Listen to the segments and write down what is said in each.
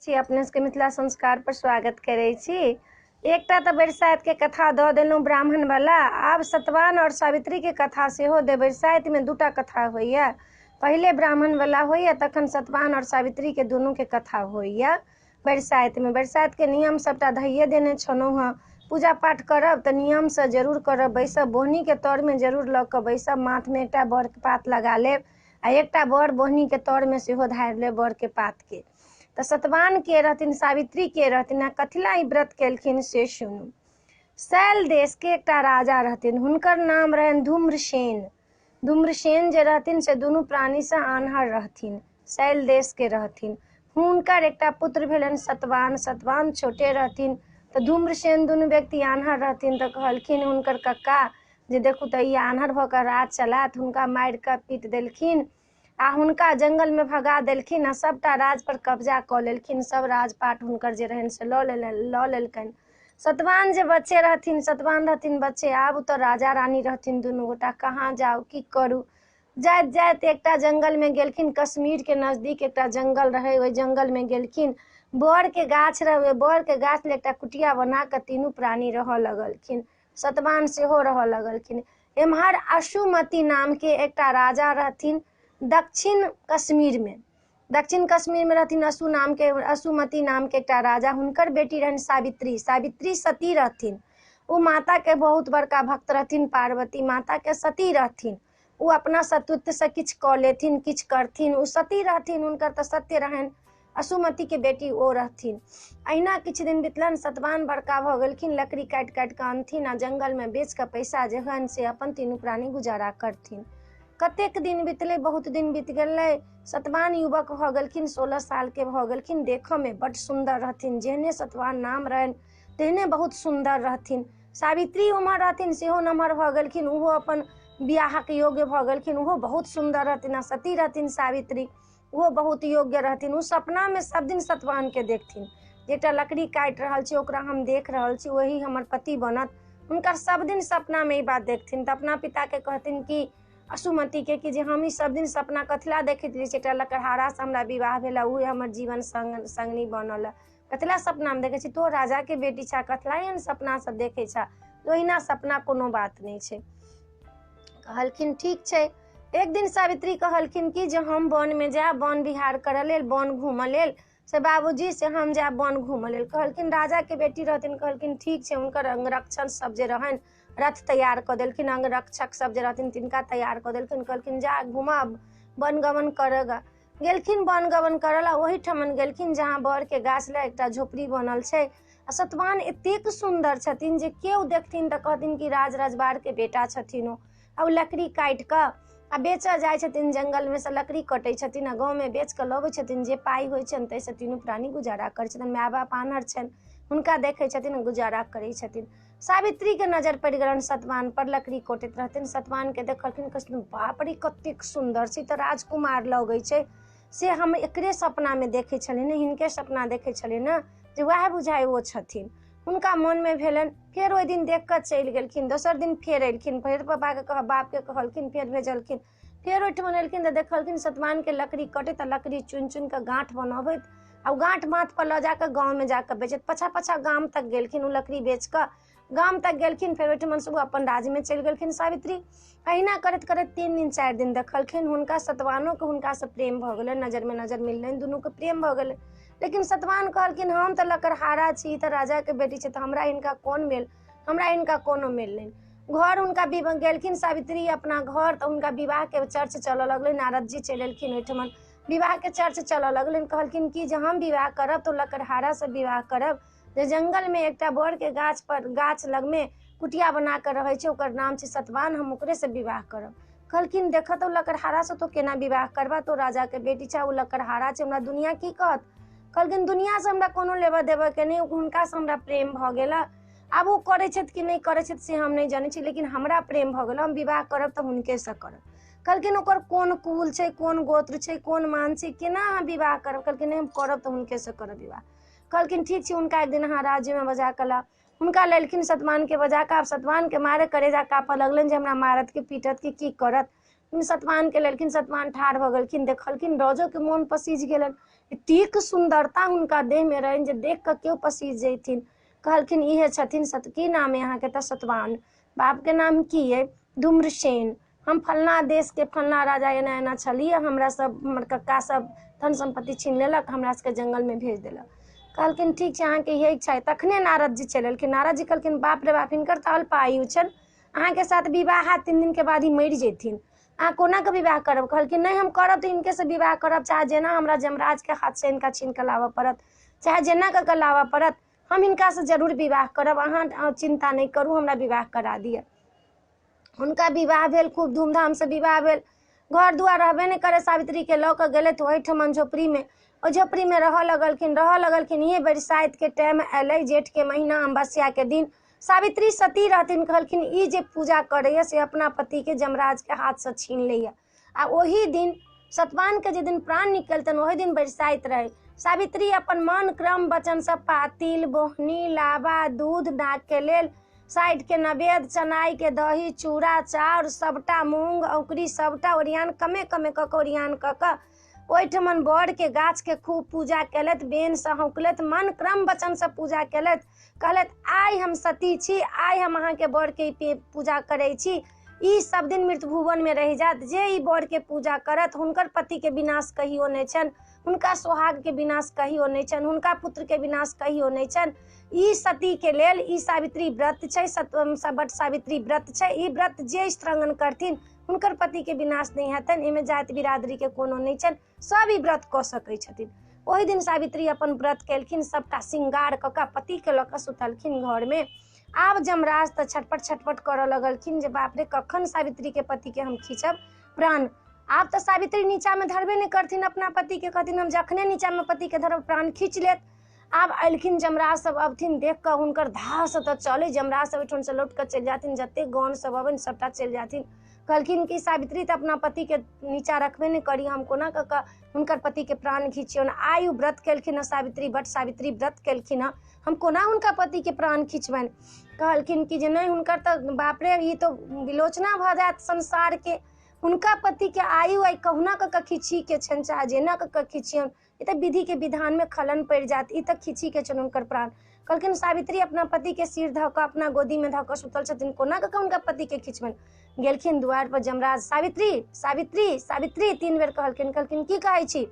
छी अपने सबके मिथिला संस्कार पर स्वागत करै छी। एकटा तऽ बरसाइतके कथा दऽ देलहुँ ब्राह्मणवला, आब सतवान आओर सावित्रीके कथा सेहो देब। बरसाइतमे दूटा कथा होइए, पहिले ब्राह्मणवला होइए, तखन सतवान आओर सावित्रीके दुनूके कथा होइए बरसाइतमे। बरसाइतके नियम सबटा धैये देने छलहुँ हँ। पूजा पाठ करब तऽ नियमसँ जरूर करब, बैसब बोहनीके तरमे जरूर लऽ कऽ बैसब, माथमे एकटा बड़के पात लगा लेब आ एकटा बड़ बोहनीके तरमे सेहो धारि लेब बड़के पातके। तऽ सतवान के रहथिन, सावित्री के रहथिन आ कथिला ई व्रत केलखिन से सुनू। शैल देशके एकटा राजा रहथिन, हुनकर नाम रहनि धूम्रसेन। धूम्रसेन जे रहथिन से दुनू प्राणीसँ आन्हर रहथिन, शैल देशके रहथिन। हुनकर एकटा पुत्र भेलनि सतवान। सतवान छोटे रहथिन तऽ धूम्रसेन दुनू व्यक्ति आन्हर रहथिन। तऽ कहलखिन हुनकर कक्का जे देखू तऽ ई आन्हर भऽ कऽ राज चलायत। हुनका मारि कऽ पीट देलखिन आ हुनका जंगलमे भगा देलखिन आ सबटा राज पर कब्जा कऽ लेलखिन। सब राजपाट हुनकर जे रहनि से लऽ लेलकनि। सतवान जे बच्चे रहथिन, सतवान रहथिन बच्चे, आब तऽ राजा रानी रहथिन दुनू गोटा, कहाँ जाउ की करू। जाइत जाइत एकटा जंगलमे गेलखिन, कश्मीरके नजदीक एकटा जंगल रहै, ओहि जंगलमे गेलखिन। बड़के गाछ रहै, ओहि बड़के गाछ लग एकटा कुटिया बना कऽ तीनू प्राणी रहऽ लगलखिन, सतवान सेहो रहऽ लगलखिन। एम्हर अशुमति नामके एकटा राजा रहथिन दक्षिण कश्मीरमे। दक्षिण कश्मीरमे रहथिन अशुमति नामके एकटा राजा। हुनकर बेटी रहनि सावित्री। सावित्री सती रहथिन, ओ माताके बहुत बड़का भक्त रहथिन, पार्वती माताके सती रहथिन। ओ अपना सतुत्वसँ किछु कऽ लेथिन, किछु करथिन, ओ सती रहथिन, हुनकर तऽ सत्य रहनि। अशुमतिके बेटी ओ रहथिन। अहिना किछु दिन बितलनि, सतवान बड़का भऽ गेलखिन, लकड़ी काटि काटि कऽ अनथिन आ जंगलमे बेच कऽ पैसा जे होइन से अपन तीनू प्राणी गुजारा करथिन। कतेक दिन बितलै, बहुत दिन बीत गेलै। सतवान युवक भऽ गेलखिन, 16 सालके भऽ गेलखिन। देखऽमे बड्ड सुन्दर रहथिन, जेहने सतवान नाम रहनि तेहने बहुत सुन्दर रहथिन। सावित्री उम्हर रहथिन, सेहो नमहर भऽ गेलखिन, ओहो अपन बियाहक योग्य भऽ गेलखिन, ओहो बहुत सुन्दर रहथिन आ सती रहथिन सावित्री, ओहो बहुत योग्य रहथिन। ओ सपनामे सब दिन सतवानके देखथिन, जे एकटा लकड़ी काटि रहल छी ओकरा हम देख रहल छी, वही हमर पति बनत। हुनकर सब दिन सपनामे ई बात देखथिन। तऽ अपना पिताके कहथिन कि अशुमतिके कि जे हम ई सब दिन सपना कथिला देखैत रहै छी, एकटा लकड़हारासँ हमरा विवाह भेल, उहे हमर जीवन संगनी बनल, कथिला सपनामे देखै छी, तो राजाके बेटी छा, कथिला एहन सपना सब देखै छा, ओहिना सपना कोनो बात नहि छै। कहलखिन ठीक छै। एक दिन सावित्री कहलखिन कि जे हम वनमे जायब, वन विहार करऽ लेल, वन घूमऽ लेल, से बाबूजी से हम जायब वन घूमऽ लेल। कहलखिन राजाके बेटी रहथिन, कहलखिन ठीक छै। हुनकर अंगरक्षण सब जे रहनि रथ तैयार कऽ देलखिन, अंगरक्षक सब जे रहथिन तिनका तैयार कऽ देलखिन। कहलखिन जा घुमब, वनगमन करऽ। गेलखिन वनगमन करऽ ला, ओहिठमन गेलखिन जहाँ बड़के गाछ लग एकटा झोपड़ी बनल छै। आ सतवान एतेक सुन्दर छथिन जे केओ देखथिन तऽ कहथिन कि राज रजबारके बेटा छथिन ओ। आ ओ लकड़ी काटि कऽ आ बेचऽ जाइ छथिन, जंगलमे सँ लकड़ी कटै छथिन आ गाँवमे बेच कऽ लबै छथिन, जे पाइ होइ छनि ताहिसँ तीनू प्राणी गुजारा करै छथिन। माय बाप आन्हर छनि, हुनका देखै छथिन, गुजारा करै छथिन। सावित्रीके नजर पड़ि गेलनि सतवान पर, लकड़ी कटैत रहथिन। सतवानके देखलखिन, कहलखिन बाप रे कतेक सुन्दर छै, तऽ राजकुमार लगै छै, से हम एकरे सपनामे देखै छलियै ने, हिनके सपना देखै छलियै ने, जे वएह बुझाइ ओ छथिन। हुनका मोनमे भेलनि। फेर ओहि दिन देख कऽ चलि गेलखिन। दोसर दिन फेर एलखिन, फेर पापाके बापके कहलखिन, फेर भेजलखिन। फेर ओहिठमन एलखिन तऽ देखलखिन सतवानके लकड़ी कटैत आ लकड़ी चुनि चुनि कऽ गाँठ बनबैत आ ओ गाँठ माथपर लऽ जाकऽ गाँवमे जाकऽ बेचैत। पाछा पाछा गाम तक गेलखिन, ओ लकड़ी बेच कऽ गाम तक गेलखिन। फेर ओहिठमन से ओ अपन राज्यमे चलि गेलखिन सावित्री। अहिना करैत करैत 3 दिन 4 दिन देखलखिन। हुनका सतवानोके हुनकासँ प्रेम भऽ गेलनि, नजरमे नजर मिललनि, दुनूके प्रेम भऽ गेलै। लेकिन सतवान कहलखिन हम तऽ लकड़हारा छी, तऽ राजाके बेटी छै, तऽ हमरा हिनका कोन मेल, हमरा हिनका कोनो मेल नहि। घर हुनका गेलखिन सावित्री अपना घर, तऽ हुनका विवाहके चर्च चलऽ लगलै। नारद जी चलि एलखिन ओहिठमन, विवाहके चर्च चलऽ लगलनि। कहलखिन कि जे हम विवाह करब तऽ लकड़हारासँ विवाह करब, जे जंगलमे एकटा बड़के गाछ पर गाछ लगमे कुटिया बना कऽ रहै छै, ओकर नाम छै सतवान, हम ओकरेसँ विवाह करब। कहलखिन देखऽ तऽ लकड़हारासँ तो केना विवाह करबा, तो राजाके बेटी छै, ओ लकड़हारा छै, हमरा दुनिया की कहत। कहलखिन दुनियासँ हमरा कोनो लेबऽ देबऽके नहि, हुनकासँ हमरा प्रेम भऽ गेल, आब ओ करै छथि कि नहि करै छथि से हम नहि जानै छी, लेकिन हमरा प्रेम भऽ गेल, हम विवाह करब तऽ हुनकेसँ करब। कहलखिन ओकर कोन कुल छै, कोन गोत्र छै, कोन मान छै, केना अहाँ विवाह करब। कहलखिन नहि, हम करब तऽ हुनकेसँ करब विवाह। कहलखिन ठीक छै, हुनका एक दिन अहाँ राज्यमे बजा कऽ लाउ। हुनका लेलखिन सतवानके बजा कऽ। आब सतवानके मारे करेजा काँपऽ लगलनि जे हमरा मारत कि पीटत कि की करत। सतवानके लेलखिन, सतवान ठाढ़ भऽ गेलखिन, देखलखिन, राजोके मोन पसीज गेलनि, एतेक सुन्दरता हुनका देहमे रहनि जे देख कऽ केओ पसीज जैथिन। कहलखिन इहे छथिन सत, की नाम है अहाँके? तऽ सतवान। बापके नाम की अइ? धूम्रसेन। हम फलना देशके फलना राजा एना एना छलियै, हमरा सब हमर कक्का सब धन सम्पत्ति छीन लेलक, हमरा सबके जंगलमे भेज देलक। कहलखिन ठीक छै, अहाँके इहे इच्छा अइ। तखने नारद जी चलि एलखिन। नारद जी कहलखिन बाप रे बाप, हिनकर तऽ अल्प आयु छनि, अहाँके साथ विवाह हैत 3 दिनके बाद ही मरि जेथिन, अहाँ कोना कऽ विवाह करब? कहलखिन नहि, हम करब तऽ हिनकेसँ विवाह करब, चाहे जेना हमरा जमराजके हाथसँ हिनका छीन कऽ लाबऽ पड़त, चाहे जेना कऽ कऽ लाबऽ पड़त, हम हिनकासँ जरूर विवाह करब, अहाँ चिन्ता नहि करू, हमरा विवाह करा दिअ। हुनका विवाह भेल, खूब धूमधामसँ विवाह भेल। घर दुआर रहबे नहि करै, सावित्रीके लऽ कऽ गेलथि ओहिठमन झोपड़ीमे, ओहि झोपड़ीमे रहऽ लगलखिन, रहऽ लगलखिन। इहे बरसाइतके टाइम अयलै, जेठके महीना, अमावस्याके दिन। सावित्री सती रहथिन। कहलखिन ई जे पूजा करैए से अपना पतिके जमराजके हाथसँ छीन लैए। आ ओही दिन सतवानके जे दिन प्राण निकलतनि ओही दिन बरसाइत रहै। सावित्री अपन मन क्रम वचनसँ पातिल, बोहनी, लाबा, दूध नागके लेल, साइडके नवेद, चनाइके दही, चूड़ा, चाउर, सबटा मूँग औकरी सबटा ओरियान कमे कमे कऽ कऽ ओरियान कऽ कऽ ओहिठमन बड़के गाछके खूब पूजा केलथि, बेनसँ हौकलथि, मन क्रम वचनसँ पूजा केलथि। कहलथि आइ हम सती छी, आइ हम अहाँके बड़के पूजा करै छी, ई सब दिन मृत्यु भुवनमे रहि जायत, जे ई बड़के पूजा करत हुनकर पतिके विनाश कहियो नहि छनि, हुनका सोहागके विनाश कहियो नहि छनि, हुनका पुत्रके विनाश कहियो नहि छनि। ई सतीके लेल ई सावित्री व्रत छै, वट सावित्री व्रत छै। ई व्रत जे स्त्रंगन करथिन हुनकर पतिके विनाश नहि हेतनि, एहिमे जाति बिरादरीके कोनो नहि छनि, सब ई व्रत कऽ सकै छथिन। ओहि दिन सावित्री अपन व्रत केलखिन, सबटा श्रृंगार कऽ कऽ पतिके लऽ कऽ सुतलखिन घरमे। आब जमराज तऽ छटपट छटपट करऽ लगलखिन जे बाप रे, कखन सावित्रीके पतिके हम खींचब प्राण। आब तऽ सावित्री नीचामे धरबे नहि करथिन अपना पतिके, कहथिन हम जखने नीचामे पतिके धरब प्राण खींच लेत। आब एलखिन जमराज सब, अबथिन देख कऽ हुनकर धाहसँ तऽ चलै, जमराज सब ओहिठामसँ लौट कऽ चलि जाथिन, जतेक गण सब अबनि सबटा चलि जाथिन। कहलखिन कि सावित्री तऽ अपना पतिके नीचा रखबे नहि करी, हम कोना कऽ कऽ हुनकर पतिके प्राण खींचियौन। आइ ओ व्रत केलखिन हँ सावित्री, वट सावित्री व्रत केलखिन हँ, हम कोना हुनका पतिके प्राण खींचबनि। कहलखिन कि जे नहि, हुनकर तऽ बाप रे ई तऽ विलोचना भऽ जायत संसारके, हुनका पतिके आयु आइ कहुना कऽ कऽ खींचीके छनि, चाहे जेना कऽ कऽ खींचियौन, ई तऽ विधिके विधानमे खलन पड़ि जायत, ई तऽ खींचीके छनि हुनकर प्राण। कहलखिन सावित्री अपना पतिके सिर धऽ कऽ अपना गोदीमे धऽ कऽ सुतल छथिन, कोना कऽ कऽ हुनका पतिके खींचबनि। गेलखिन दुआरि पर जमराज, सावित्री सावित्री सावित्री 3 बेर कहलखिन। कहलखिन की कहै छी,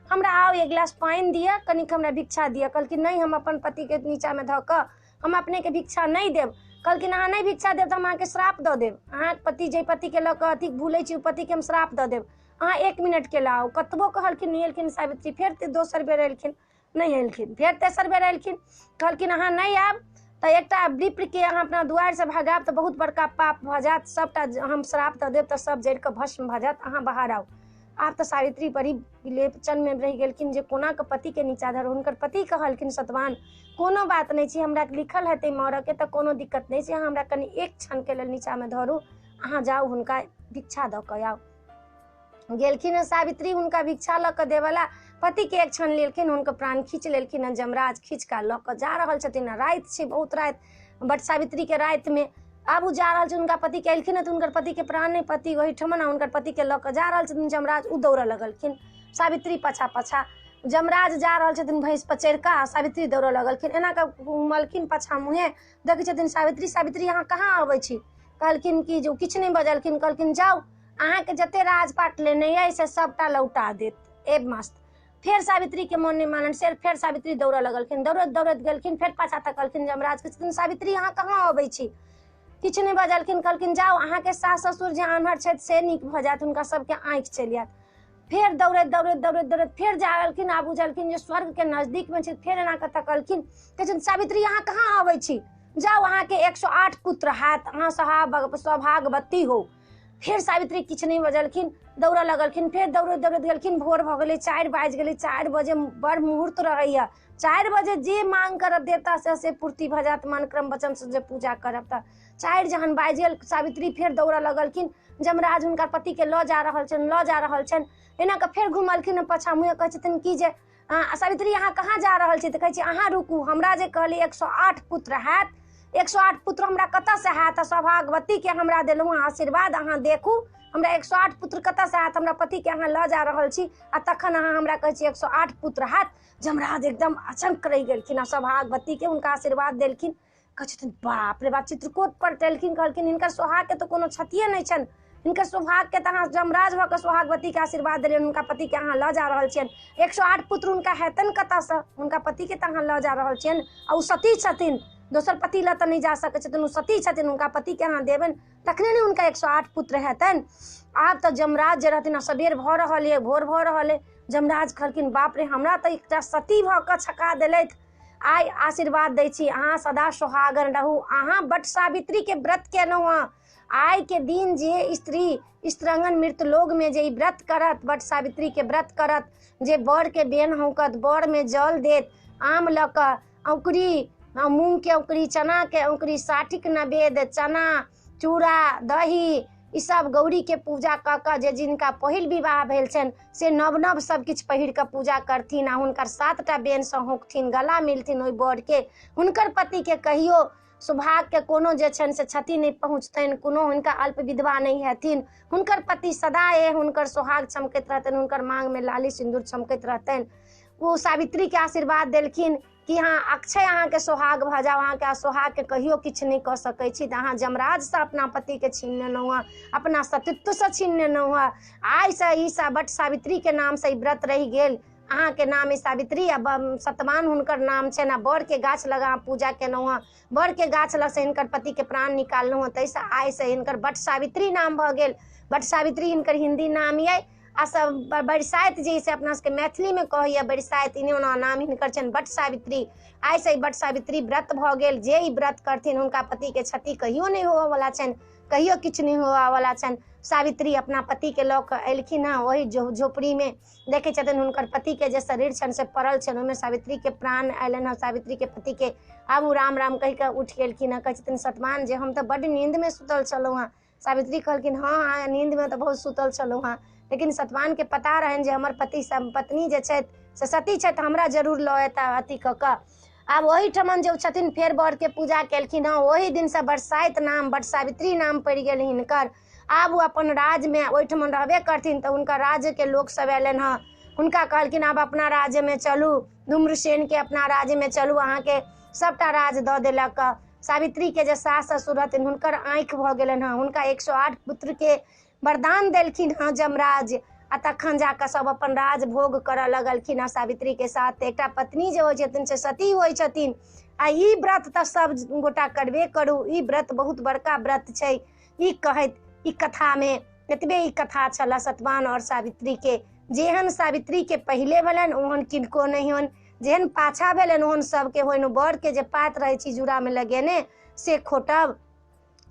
हमरा आउ 1 गिलास पानि दिअ, कनिक हमरा भिक्षा दिअ। कहलखिन नहि, हम अपन पतिके नीचामे धऽ कऽ हम अपनेके भिक्षा नहि देब। कहलखिन अहाँ नहि भिक्षा देब तऽ हम अहाँके श्राप दऽ देब, अहाँके पति जाहि पतिके लऽ कऽ अथी भूलै छी ओ पतिके हम श्राप दऽ देब, अहाँ 1 मिनटके लाउ। कतबो कहलखिन नहि एलखिन सावित्री। फेर दोसर बेर एलखिन, नहि एलखिन। फेर तेसर बेर एलखिन, कहलखिन अहाँ नहि आयब तऽ एकटा विप्रके अहाँ अपना दुआरिसँ भगायब तऽ बहुत बड़का पाप भऽ जायत, सबटा हम श्राप दऽ देब तऽ सब जरि कऽ भस्म भऽ जायत, अहाँ बाहर आउ। आब तऽ सावित्री बड़ी विलेपचनमे रहि गेलखिन जे कोना कऽ पतिके नीचा धरू। हुनकर पति कहलखिन सतवान कोनो बात नहि छै, हमरा लिखल हेतै मरऽके तऽ कोनो दिक्कत नहि छै, अहाँ हमरा कनि एक क्षणके लेल नीचामे धरू, अहाँ जाउ हुनका भिक्षा दऽ कऽ आउ। गेलखिन हँ सावित्री हुनका भिक्षा लऽ कऽ देवला, पतिके एक क्षण लेलखिन, हुनकर प्राण खींच लेलखिन हँ जमराज, खींच कऽ लऽ कऽ जा रहल छथिन। राति छै, बहुत राति, बट सावित्रीके रातिमे आब ओ जा रहल छै, हुनका पतिके एलखिन हँ तऽ हुनकर पतिके प्राण नहि, पति ओहिठमन हुनकर पतिके लऽ कऽ जा रहल छथिन जमराज। ओ दौड़ऽ लगलखिन, सावित्री पाछा पाछा, जमराज जा रहल छथिन भैंस पर चढ़ि कऽ, सावित्री दौड़ऽ लगलखिन। एना कऽ घुमलखिन पाछा मुँहे, देखै छथिन सावित्री, सावित्री अहाँ कहाँ अबै छी? कहलखिन कि जे किछु नहि बजलखिन। कहलखिन जाउ, अहाँके जते राजपाट लेने अइ से सबटा लौटा देत, ए मस्त। फेर सावित्रीके मन नहि मानल, फेर सावित्री दौड़ऽ लगलखिन, दौड़ैत दौड़ैत गेलखिन, फेर पाछा तकलखिन जमराज, कहै छथिन सावित्री अहाँ कहाँ अबै छी? किछु नहि बजलखिन। कहलखिन जाउ, अहाँके सास ससुर जे आन्हर छथि से नीक भऽ जायत, हुनका सबके आँखि चलि जायत। फेर दौड़ैत दौड़ैत दौड़ैत दौड़ैत फेर जागलखिन, आब बुझलखिन जे स्वर्गके नजदीकमे छै। फेर एना कऽ तकलखिन, कहै छथिन सावित्री अहाँ कहाँ अबै छी? जाउ, अहाँके 108 पुत्र हैत, अहाँ सौभाग्यवती हो। फेर सावित्री किछु नहि बजलखिन, दौड़ऽ लगलखिन, फेर दौड़ैत दौड़ैत गेलखिन। भोर भऽ गेलै, 4 बाजि गेलै, 4 बजे बड़ मुहूर्त रहैया, 4 बजे जे मांग करब देवता से पूर्ति भऽ जायत, मन क्रम वचनसँ जे पूजा करब। तऽ 4 जहन बाजि गेल, सावित्री फेर दौड़ऽ लगलखिन, जमराज हुनकर पतिके लऽ जा रहल छनि, लऽ जा रहल छनि। एना कऽ फेर घुमलखिन पाछा मुँहे, कहै छथिन कि जे सावित्री अहाँ कहाँ जा रहल छी? तऽ कहै छी अहाँ रुकू, हमरा जे कहली 108 पुत्र हैत 108 पुत्र हमरा कतऽसँ हैत? सौभाग्यवतीके हमरा देलहुँ आशीर्वाद, अहाँ देखू हमरा 108 पुत्र कतऽसँ हैत? हमरा पतिके अहाँ लऽ जा रहल छी आ तखन अहाँ हमरा कहै छी 108 पुत्र हैत। जमराज एकदम अचंक रहि गेलखिन आ सौभाग्यवतीके हुनका आशीर्वाद देलखिन। कहै छथिन बाप रे बाप, चित्रकूट पर टलखिन, कहलखिन हिनकर सोहागके तऽ कोनो क्षतिए नहि छनि, हिनकर सौभाग्यके तऽ अहाँ जमराज भऽ कऽ सौभाग्यवतीके आशीर्वाद देलियनि, हुनका पतिके अहाँ लऽ जा रहल छियनि। 108 पुत्र हुनका हेतनि कतऽसँ? हुनका पतिके तऽ अहाँ लऽ जा रहल छियनि आ ओ सती छथिन, दोसर पति लऽ तऽ नहि जा सकै छथिन, ओ सती छथिन, हुनका पतिके अहाँ देबनि तखने ने हुनका 108 पुत्र हेतनि। आब तऽ जमराज जे रहथिन, सबेर भऽ रहल अइ, भोर भऽ रहल अइ, जमराज कहलखिन बाप रे, हमरा तऽ एकटा सती भऽ कऽ छका देलथि, आइ आशीर्वाद दै छी अहाँ सदा सोहागन रहू, अहाँ बट सावित्रीके व्रत केलहुँ हँ। आइ के दिन जे स्त्री स्त्रंगन मृतलोकमे जे ई व्रत करत, बट सावित्रीके व्रत करत, जे बरके बेन हौकत, बरमे जल देत, आम लऽ कऽ औंकरी, मूँगके औंकरी, चनाके औंकरी, साठिक नवेद, चना चूड़ा दही ईसब गौरीके पूजा कऽ कऽ जे जिनका पहिल विवाह भेल छनि से नव नव सब किछु पहिर कऽ पूजा करथिन आ हुनकर 7टा बेनसँ हौकथिन, गला मिलथिन ओहि बरके, हुनकर पतिके कहियो सौभाग्यके कोनो जे छनि से क्षति नहि पहुँचतनि, कोनो हुनका अल्प विधवा नहि हेथिन, हुनकर पति सदाए हुनकर सोहाग चमकैत रहतनि, हुनकर माँगमे लाली सिन्दूर चमकैत रहतनि। ओ सावित्रीके आशीर्वाद देलखिन कि हाँ अक्षय अहाँके सोहाग भऽ जाउ, अहाँके सोहागके कहियो किछु नहि कऽ सकै छी, तऽ अहाँ जमराजसँ अपना पतिके छीन लेलहुँ हँ, अपना सतीत्वसँ छीन लेलहुँ हँ। आइसँ ई बट सावित्रीके नामसँ ई व्रत रहि गेल, अहाँके नाम ई सावित्री आ सतवान हुनकर नाम छनि आ बड़के गाछ लग अहाँ पूजा केलहुँ हँ, बड़के गाछ लगसँ हिनकर पतिके प्राण निकाललहुँ हँ, ताहिसँ आइसँ हिनकर बट सावित्री नाम भऽ गेल। बट सावित्री हिनकर हिन्दी नाम अइ आ सब बरसाइत जे से अपना सबके मैथिलीमे कहैए बरसाइत, इने ओना नाम हिनकर छनि बट सावित्री। आइसँ ई बट सावित्री व्रत भऽ गेल, जे ई व्रत करथिन हुनका पतिके क्षति कहियो नहि होबऽवला छनि, कहियो किछु नहि होबऽवला छनि। सावित्री अपना पतिके लऽ कऽ एलखिन हँ, ओहि झोपड़ीमे देखै छथिन हुनकर पतिके जे शरीर छनि से पड़ल छनि, ओहिमे सावित्रीके प्राण अयलनि हँ। सावित्रीके पतिके आब ओ राम राम कहि कऽ उठि गेलखिन हँ। कहै छथिन सतवान जे हम तऽ बड्ड नींदमे सुतल छलहुँ हँ। सावित्री कहलखिन हँ अहाँ नींदमे तऽ बहुत सुतल छलहुँ हँ, लेकिन सतवानके पता रहनि जे हमर पति सब पत्नी जे छथि से सती छथि, हमरा जरूर लऽ एता अथी कऽ कऽ। आब ओहिठमन जे छथिन फेर बरके पूजा केलखिन हँ, ओहि दिनसँ बरसाइत नाम बट सावित्री नाम पड़ि गेल हिनकर। आब ओ अपन राज्यमे ओहिठमन रहबे करथिन तऽ हुनकर राज्यके लोकसभ अयलनि हँ, हुनका कहलखिन आब अपना राज्यमे चलू, धूम्रसेनके अपना राज्यमे चलू, अहाँके सबटा राज दऽ देलक। सावित्रीके जे सास ससुर रहथिन हुनकर आँखि भऽ गेलनि हँ, हुनका 108 पुत्रके वरदान देलखिन हँ जमराज। आ तखन जाकऽ सब अपन राज भोग करऽ लगलखिन हँ सावित्रीके साथ। एकटा पत्नी जे होइ छथिन से सती होइ छथिन आ ई व्रत तऽ सब गोटा करबे करू, ई व्रत बहुत बड़का व्रत छै। ई कहैत ई कथामे एतबे ई कथा छलए सतवान आओर सावित्रीके। जेहन सावित्रीके पहिले भेलनि ओहन किनको नहि होनि, जेहन पाछा भेलनि ओहन सबके होइन। बरके जे पात रहै छी जूड़ामे लगेने से खोटब,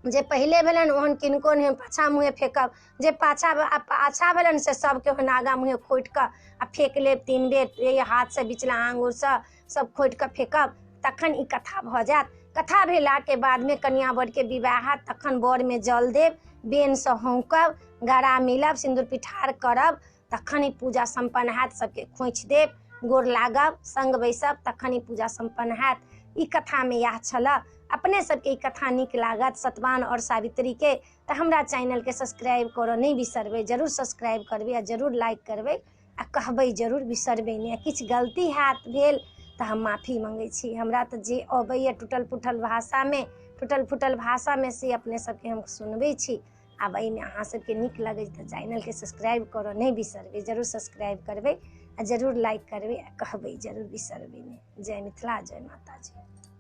जे पहिले भेलनि ओहन किनको नहि, पाछा मुँहे फेकब, जे पाछा पाछा भेलनि से सबके ओहन आगा मुँहे खोटि कऽ आ फेक लेब 3 बेर, एहि हाथसँ बिचला आङ्गुरसँ सब खोटि कऽ फेकब, तखन ई कथा भऽ जायत। कथा भेलाके बादमे कनिया बरके विवाह हैत, तखन बरमे जल देब, बेनसँ हौंकब, गरा मिलब, सिन्दूर पिठार करब, तखन ई पूजा सम्पन्न हैत। सबके खोँइछ देब, गोर लागब, संग बैसब, तखन ई पूजा सम्पन्न हैत। ई कथामे इएह छलए। अपने सबके ई कथा नीक लागत सतवान आओर सावित्रीके तऽ हमरा चैनलके सब्सक्राइब करऽ नहि बिसरबै, जरूर सब्सक्राइब करबै आ जरूर लाइक करबै आ कहबै जरूर, बिसरबै नहि। आ किछु गलती हैत भेल तऽ हम माफी मङ्गै छी। हमरा तऽ जे अबैए टूटल फूटल भाषामे, टूटल फूटल भाषामे से अपने सबके हम सुनबै छी। आब एहिमे अहाँ सबके नीक लगै तऽ चैनलके सब्सक्राइब करऽ नहि बिसरबै, जरूर सब्सक्राइब करबै आ जरूर लाइक करबै आ कहबै जरूर, बिसरबै नहि। जय मिथिला, जय माताजी।